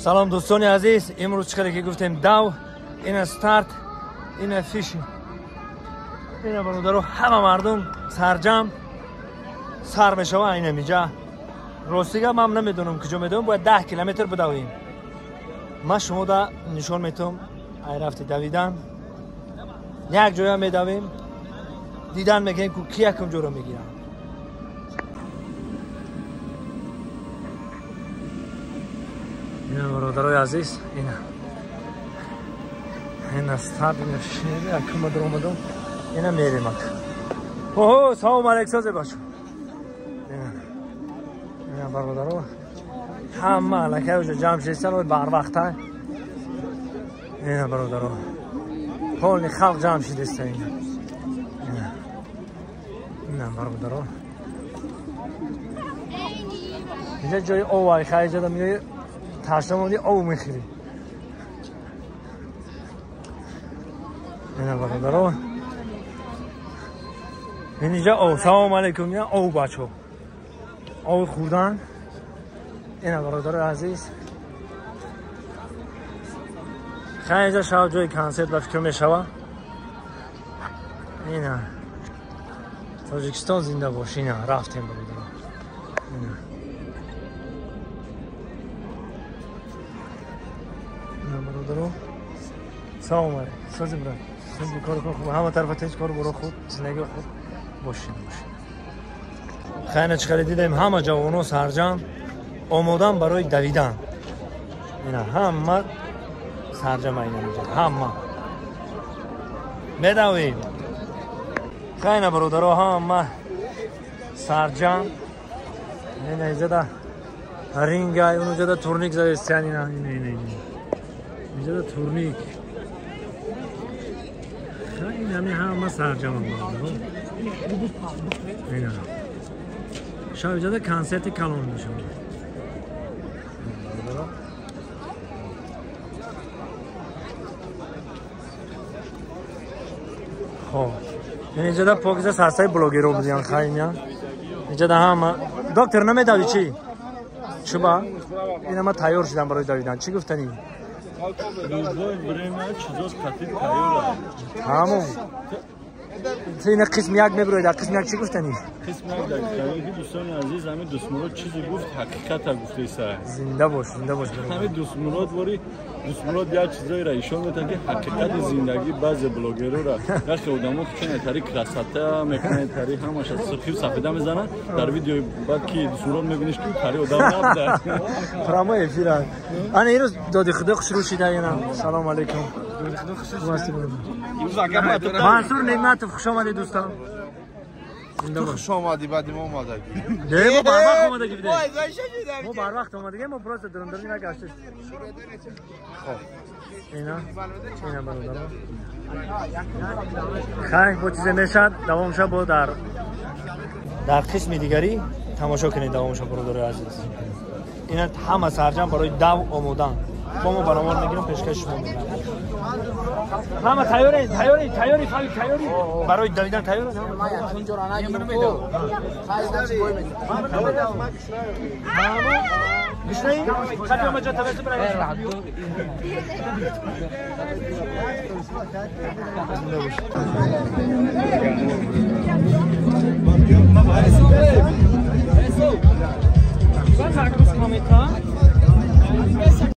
Салом дӯстони азиз, имрӯз чӣ хеле ки гуфтем дав, ина старт, ина фиш, ина бародаро ҳама мардум сарҷам сар мешава ина миҷа. Ростига ман намедонам куҷо медавем, бояд 10 километр бидавем. Ман шумо да нишон метавам ай рафти давидан. Як ҷоя медавем, дидан мекунем ку ки якум ҷоро мегирам. Ина бародарои азиз, ина ина старт, ина фишнеби, якум дар омадам, ина меремак. Оҳо, салом алейк, созе бачо. Ина ина бародаро, ҳама аллакай уҷа ҷамъ шидастан, ой барвақта. Ина бародаро, полни халқ ҷамъ шидаста ина. Ина ина бародаро, инҷа ҷои ов ай, хай иҷода меои ташна монди, ов мехӯрӣ. Ина бародаро, инҷа ов. Салом алейкум, ина ов бачо, ов хӯрдан. Ина бародарои азиз, хай инҷа шаб ҷои консерт ба фикр мешава. Ина Тоҷикистон зинда бош. Ина рафтем бародаро. Ина ина бародаро, салом алейкум, сози брат, сози кор хуб, ҳама тарафа тинч, кор боро хуб, зиндагӣ хуб бошин, бошин. Хайна чӣ хеле дидем, ҳама ҷавоно сарҷам омодан барои давидан. Ина ҳама сарҷама, ина инҷа ҳама медавем. Хайна бародаро, ҳама сарҷам. Ина инҷада ринга, унҷада турник задестиян. Ина ина ина ина инҷада турник. Ин ҳами ҳама сарҷама бародаро. Ина шаб инҷада консерти калон мешавад. Хоб, инҷада покиза сарсаи блогеро будиян. Хайня инҷада ҳама. Доктор, намедавӣ чӣ? Чуба ина ма тайёр шудам барои давидан. Чӣ гуфтанӣ? Любое время чизос қатид тайёра. Тамом. Ина қисми як мебироед, қисми як чӣ гуфтанӣ? Қисми як дар гуфтанӣ, дӯстони азиз, ҳамин Дӯстмурод чизе гуфт, ҳақиқата гуфтеса. Зинда бош, зинда бош. Ҳамин Дӯстмурод вори Дӯстмурод як чизоеро ишон медиҳад, ки ҳақиқати зиндагӣ баъзе блогерора яхе одамо хучона тари красота мекунанд, тари ҳамаша сурхию сафеда мезананд. Дар видеои баъд ки Дӯстмурод мебиниш, ки тари одам набуда. Прямой эфир. Ана ирӯз доди худо хушрӯ шида. Ина салом алейкум. Мансур Неъматов, хуш омадед, дӯстон. Ту хуш омадӣ, баъди мо омадагӣ. Не, мо барвақт омадагӣ будем. Мо барвақт омадагӣ, мо просто дурундарӣ нагаштем. Хоб. Ина, ина бародаро. Хай, бо чизе мешад, давомша бо дар қисми дигарӣ тамошо кунед давомша, бародарои азиз. Ина ҳама сарҷам барои дав омодан. Бо мо баромор мегирем, пешкаши шумо мекунем. Ҳама тайёрен, тайёри, тайёри, фали тайёри. Барои давидан тайёрен? Гушнаи? Хати ама ҷо тавассут барай.